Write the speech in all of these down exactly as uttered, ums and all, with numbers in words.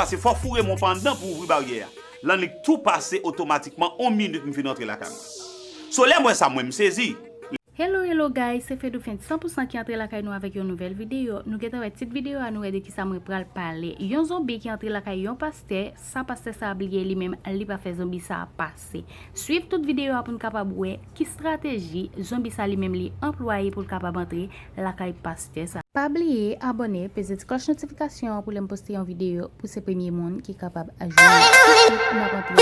pase fò w foure men w pa anndan pou w ouvri baryè a. Lannik tou pase otomatikman, on minit m fin rantre lakay mwen. So, lè m wè sa, mwen, m sezi. Hello hello guys, se Fedou Fent san pou san ki antre lakay nou avèk yon nouvèl videyo. Nou gentan wè tit videyo a, nou wè de kisa mwen pral pale. Yon zonbi ki antre lakay yon pastè, sa pastè sa a bliye li menm, li pa fè zonbi sa a pase. Swiv tout videyo a pou n kapab wè ki estrateji zonbi sa li menm li anplwaye pou l kapab antre lakay pastè sa. Pa bliye abòne, peze ti klòch notifikasyon an pou lè m poste yon videyo pou se premye moun ki kapab jwenn. Tout n ap antre.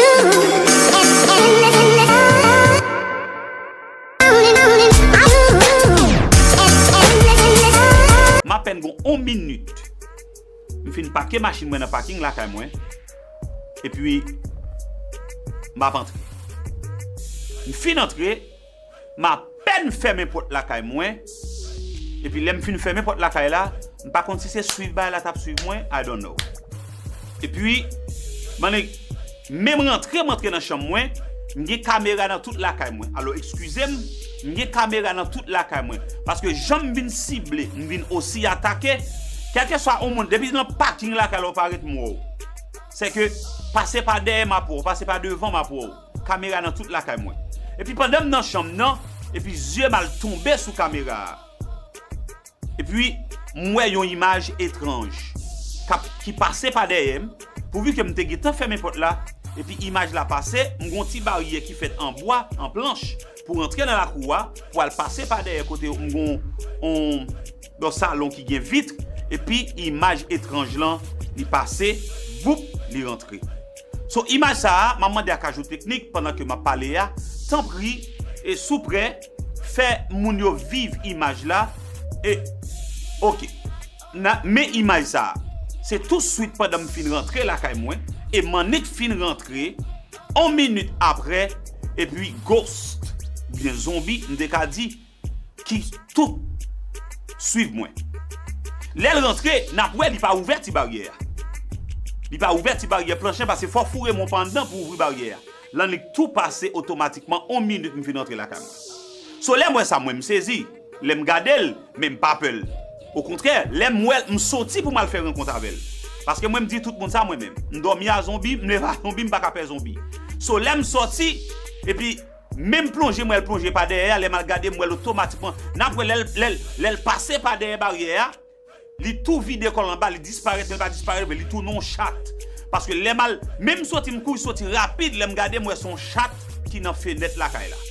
M apèn gon on minit. M fin pake machin mwen nan paking lakay mwen. Epi, m ap antre. M fin antre, m apèn fèmen pòt lakay mwen. Epi, lè m fin fèmen pòt lakay la, m pa konn si se swiv bagay la t ap swiv mwen, I don't know. Epi, m annik, menm rantre m antre nan chanm mwen, m gen kamera nan tout lakay mwen. Alò, eskize m, m gen kamera nan tout lakay mwen. Paske jan m vin sible, m vin osi atake, kèlkeswa yon moun, depi nan paking lakay la ou parèt m wè w. Sèke, pase pa dèyè m ap wè w, pase pa devan m ap wè w. Kamera nan tout lakay mwen. Epi pandan m nan chanm nan, epi zye m al tonbe sou kamera a. Epi, m wè yon imaj etranj k ap, ki pase pa dèyè m, pouvi ke m te gentan fèmen pòt la, epi imaj la pase, m gon ti baryè ki fèt an bwa, an planch, pou rantre nan lakou a, pou al pase pa dèyè kote m gon on, yon salon ki gen vit, epi imaj etranj lan, li pase, boup, li rantre. So, imaj sa a, m ap mande ak Kajou Teknik, pandan ke m ap pale a, tanpri, e souprè, fè moun yo viv imaj la, e, oke. Na, men imaj sa a. Se touswit pandan m fin rantre lakay mwen, e m annik fin rantre, on minit aprè, epi ghost, oubyen zonbi, m te ka di, ki tou swiv mwen. Lè l rantre, n ap wè li pa ouvè ti baryè a. Li pa ouvè ti baryè planch lan, pase fò w foure men w pa anndan pou w ouvri baryè a. Lannik tou pase otomatikman, on minit m fin rantre lakay mwen. So, lè m wè sa, mwen, m sezi. Lè m gade l, men m pa pè l. Okontrè, lè m wè l, m soti pou m al fè rankont avè l. Paske mwen, m di tout moun sa, mwen menm. M dòmi a zonbi, m leve a zonbi, m pa ka pè zonbi. So, lè m soti, epi, men m plonje, m wè l plonje pa dèyè a, lè m al gade, m wè l otomatikman. N ap wè lè l, lè l, lè l pase pa dèyè baryè a, li tou vide kò l anba, li disparèt, men li pa disparèt vre, li tounen yon chat. Paske lè m al, menm soti, m kouri soti rapid, lè m gade, m wè se yon chat ki nan fenèt lakay la.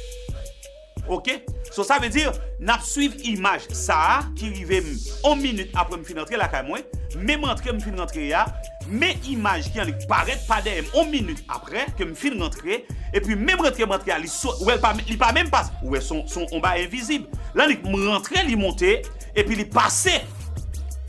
Oke? So, sa vle di, n ap swiv imaj sa a ki rive m on minit apre m fin antre lakay mwen, menm antre m fin rantre a, men imaj ki annik parèt pa dèyè m on minit apre ke m fin rantre, epi menm rantre m rantre a, li so, ou wè l pa, li pa menm pase, ou wè se yon, se yon bagay envizib. Lannik m rantre, li monte, epi li pase.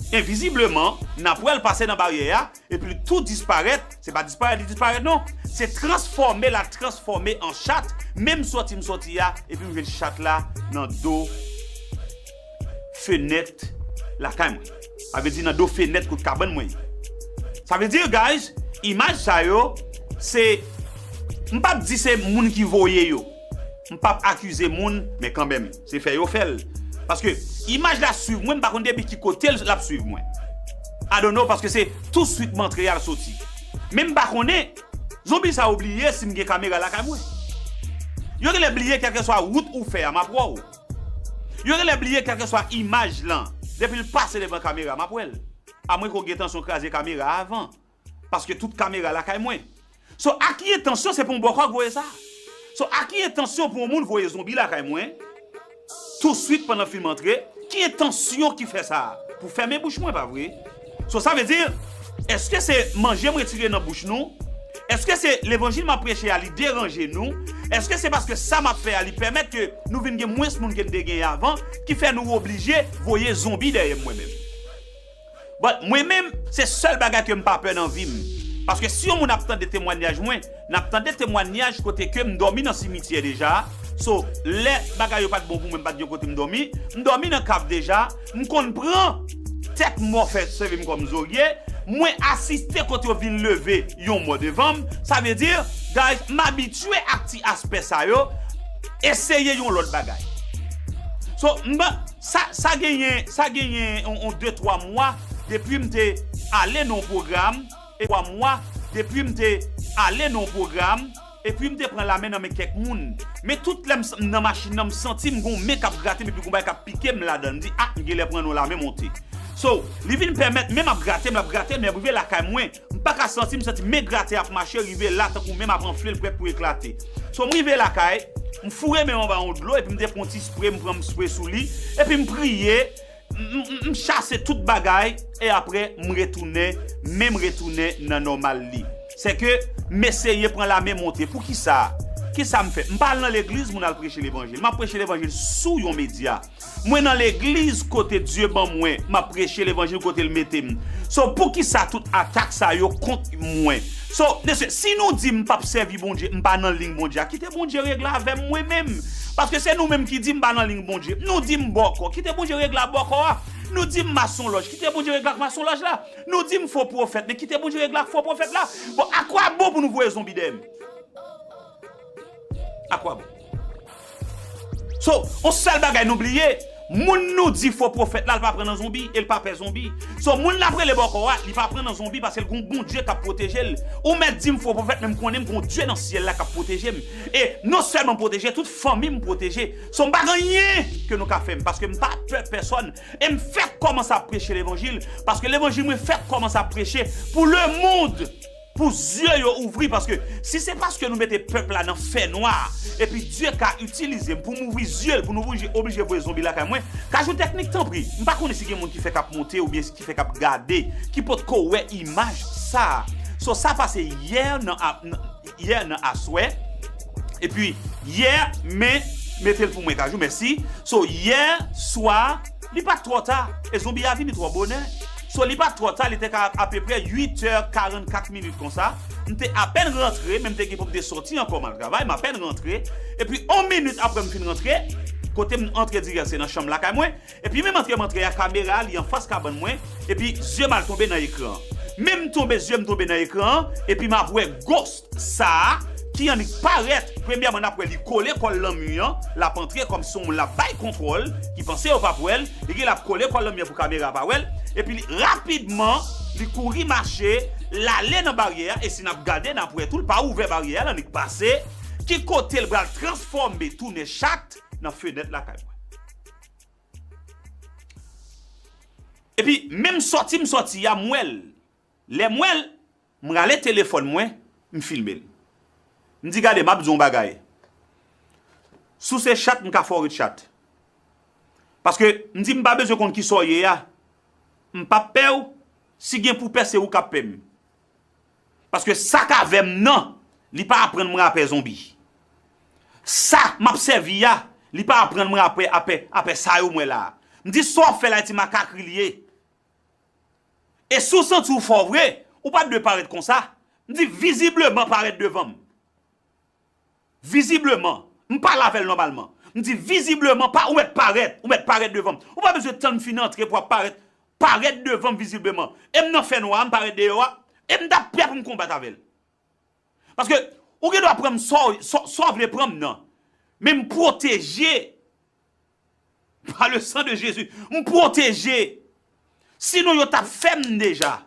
Envizibleman, n ap wè l pase nan baryè a, epi li tou disparèt, se pa disparèt, li disparèt non, se transfòme, l al transfòme an chat, menm soti m soti a, epi m jwenn chat la nan do fenèt lakay mwen. Sa vle di nan do fenèt kot kabann mwen ye. Sa vle di, guys, imaj sa yo, se, m p ap di se moun ki voye yo. M p ap akize moun, men kanmenm, se fè yo fè l. Paske imaj la swiv mwen, m pa konn depi ki kote l ap swiv mwen. I don't know, paske se touswit m antre al soti. Men m pa konnen, zonbi sa yo bliye si m gen kamera lakay mwen. Yo genlè bliye kèlkeswa wout ou fè a, m ap wè w. Yo genlè bliye kèlkeswa imaj lan, depi l pase devan kamera, m ap wè l. Amwenke w gen entansyon kraze kamera a avan. Paske tout kamera lakay mwen. So, a ki entansyon se pou yon bòkò k voye sa? So, a ki entansyon pou yon moun voye zonbi lakay mwen? Touswit pandan fim antre, ki entansyon ki fè sa? Pou fèmen bouch mwen, pa vre? So, sa vle di, èske se manje m retire nan bouch nou? Èske se levanjil m ap preche a li deranje nou? Èske se paske sa m ap fè a li pèmèt ke nou vin gen mwens moun ke n te genyen avan, ki fè nou oblije voye zonbi dèyè m mwen menm? But mwen menm, se sèl bagay ke m pa pè nan vi m. Paske si yon moun ap tande temwanyaj mwen, n ap tande temwanyaj kote ke m dòmi nan simityè deja. So, lè bagay yo pa t bon pou mwen, m pa t gen kote m dòmi, m dòmi nan kav deja, m konn pran tèt mò fè sèvi m kòm zorye, mwen asiste kote yo vin leve yon mò devan m. Sa vle di, guys, m abitye ak ti aspè sa yo, eseye yon lòt bagay. So, m, sa, sa genyen, sa genyen on, on de twa mwa depi m te ale nan yon pwogram twa mwa depi m te ale nan yon pwogram, epi m te pran lamen nan men kèk moun. Men tout lè m s- m nan machin nan, m santi m gon men k ap grate m, epi gon bagay k ap pike m ladan l. M di, "Ah, m genlè pran yon lamen monte." So, li vin pèmèt men m ap grate m, l ap grate m, men rive lakay mwen, m pa ka santi, m santi men gratè ap mache, rive la, tankou men m ap anfle, l prèt pou eklate. So, m rive lakay, m foure men m anba yon dlo, epi m te pran yon ti spre, m pran m spre sou li, epi m priye, m, m, m, m chase tout bagay, e apre, m retounen, men m retounen nan nòmal li. Sèke, m eseye pran lamen monte. Poukisa? Kisa m fè? M pa al nan legliz, moun al preche levanjil. M ap preche levanjil sou yon medya. Mwen nan legliz kote Dye ban mwen, m ap preche levanjil kote l mete m. So, poukisa tout atak sa yo kont mwen? So, mesye, si nou di m p ap sèvi Bondye, m pa nan liy Bondye a, kite Bondye regle avè m mwen menm. Paske se nou menm ki di m pa nan liy Bondye. Nou di m bòkò, kite Bondye regle ak bòkò a. Nou di m masonlòj, kite Bondye regle ak masonlòj la. Nou di m fo pwofèt, men kite Bondye regle ak fo pwofèt la. Bon, akwabon pou nou voye zonbi dèyè m? Akwabon? So, yon sèl bagay nou bliye, moun nou di fo pwofèt la, l pa pran nan zonbi, e l pa pè zonbi. So, moun l ap rele bòkò a, li pa pran nan zonbi paske l gon Bondye k ap pwoteje l. Ou mèt di m fo pwofèt, men m konnen m gon Dye nan syèl la k ap pwoteje m. E non sèlman m pwoteje, tout fanmi m pwoteje. So, m pa gen anyen ke nou ka fè m, paske m pa pè pèsòn. E m fèk kòmanse ap preche levanjil, paske levanjil mwen fèk kòmanse ap preche pou lemonn. Pou zye yo ouvri, paske si se paske nou mete pèp la nan fènwa, epi Dye ka itilize m pou m ouvri zye l, pou nou oblije, oblije voye zonbi lakay mwen, ka jwe tèknik, tanpri. M pa konnen si gen moun ki fèk ap monte oubyen ki fèk ap gade, ki potko wè imaj sa a. So, sa pase yè nan, a- nan- yè nan aswè, epi yè, men, mete l pou mwen, Kajou, mèsi. So, yè swa, li pa t twò ta, e zonbi a vini twò bonè. So, li pa t twò ta, li te ka apeprè uit è karannkat minit konsa. M te apèn rantre, men m te gen pou m te sòti ankò, m al travay, m apèn rantre. Epi, yon minit apre m fin rantre, kote m antre dirèk, se nan chanm lakay mwen. Epi, menm antre m antre a, kamera a, li anfas kabann mwen, epi zye m al tonbe nan ekran an. Men m tonbe, zye m tonbe nan ekran an, epi m ap wè ghost sa a ki annik parèt. Premyèman, n ap wè li kole kò l nan mi an, l ap antre kòmsi yon moun l ap bay kontwòl, ki panse yo p ap wè l, li gen l ap kole kò l nan mi an pou kamera pa wè l, epi li, rapidman, li kouri mache, l ale nan baryè a, e si n ap gade, n ap wè tou, l pa ouvè baryè a, l annik pase, ki kote l pral transfòme, tounen chat nan fenèt lakay mwen. Epi, menm sòti m sòti a, m wè l. Lè m wè l, m rale telefòn mwen, m filme l. M di, "Gade, m ap di w yon bagay. Si w se chat, m ka fè w ret chat." Paske, m di, "M pa bezwen konn kisa w ye a. M p ap pè w. Si gen pou pè, se ou k ap pè m." Paske sa k avè m nan, li pa aprann mwen apè zonbi. Sa m ap sèvi a, li pa aprann mwen apè, apè, apè sa yo m wè la a. M di, "Sa w ap fè la, e ti makakri l ye." E si w santi w fò vre, ou pa t dwe parèt konsa. M di, "Vizibleman, parèt devan m." Vizibleman, m pale avè l nòmalman. M di, "Vizibleman, pa, ou mèt parèt, ou mèt parèt devan m. Ou pa bezwen tann m fin antre pou w ap parèt, parèt devan m vizibleman." E m nan fènwa a, m parèt deyò a, e m t ap prè pou m konbat avè l. Paske, ou gen dwa pran m sa w, sa w, sa w vle pran m nan. Men m pwoteje. Par le sang de Jésus, m pwoteje. Sinon, yo t ap fè m deja.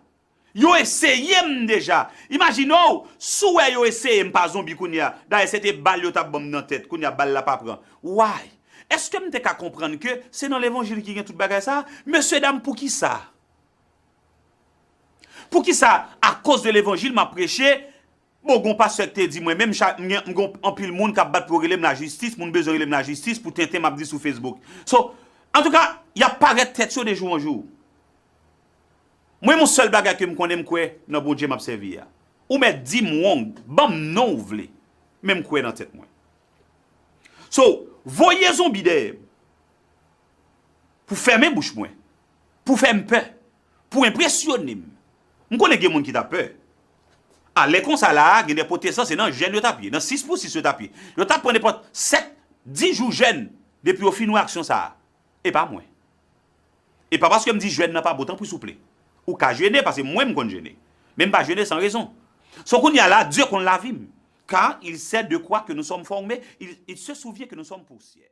Yo eseye m deja. Imajine w, si w wè yo eseye m pa zonbi kounye a. Dayè, se te bal yo t ap ban m nan tèt. Kounye a, bal la pa pran. Why? Èske m te ka konprann ke se nan levanjil ki gen tout bagay sa a? Mesye dam, poukisa? Poukisa, akoz de levanjil m ap preche, bon, gon pastè ki te di mwen, menm cha- m gen, m gen anpil moun k ap bat pou yo rele m lajistis, moun bezwen rele m lajistis pou tenten m ap di sou Facebook. So, antouka, y ap parèt tèt yo de jou an jou. Mwen, yon sèl bagay ke m konnen, m kwè nan Bondye m ap sèvi a. Ou mèt di m wrong, ban m non ou vle, men m kwè nan tèt mwen. So, voye zonbi dèyè m pou fèmen bouch mwen, pou fè m pè, pou enpresyone m. M konnen gen moun ki t ap pè. A, lè konsa la a, gen de pwotestan, se nan jèn yo t ap ye, nan sis pou sis yo t ap ye. Yo t ap pran nenpòt sèt, dis jou jèn, depi yo fin wè aksyon sa a. E pa mwen. E pa paske m di jèn nan pa bon, tanpri souple. Ou ka jene, paske mwen m konn jene. Men m pa jene san rezon. So kounye a la, Dye konn lavi m. Car il sait de quoi que nous sommes formés, il, il se souvient que nous sommes poussière.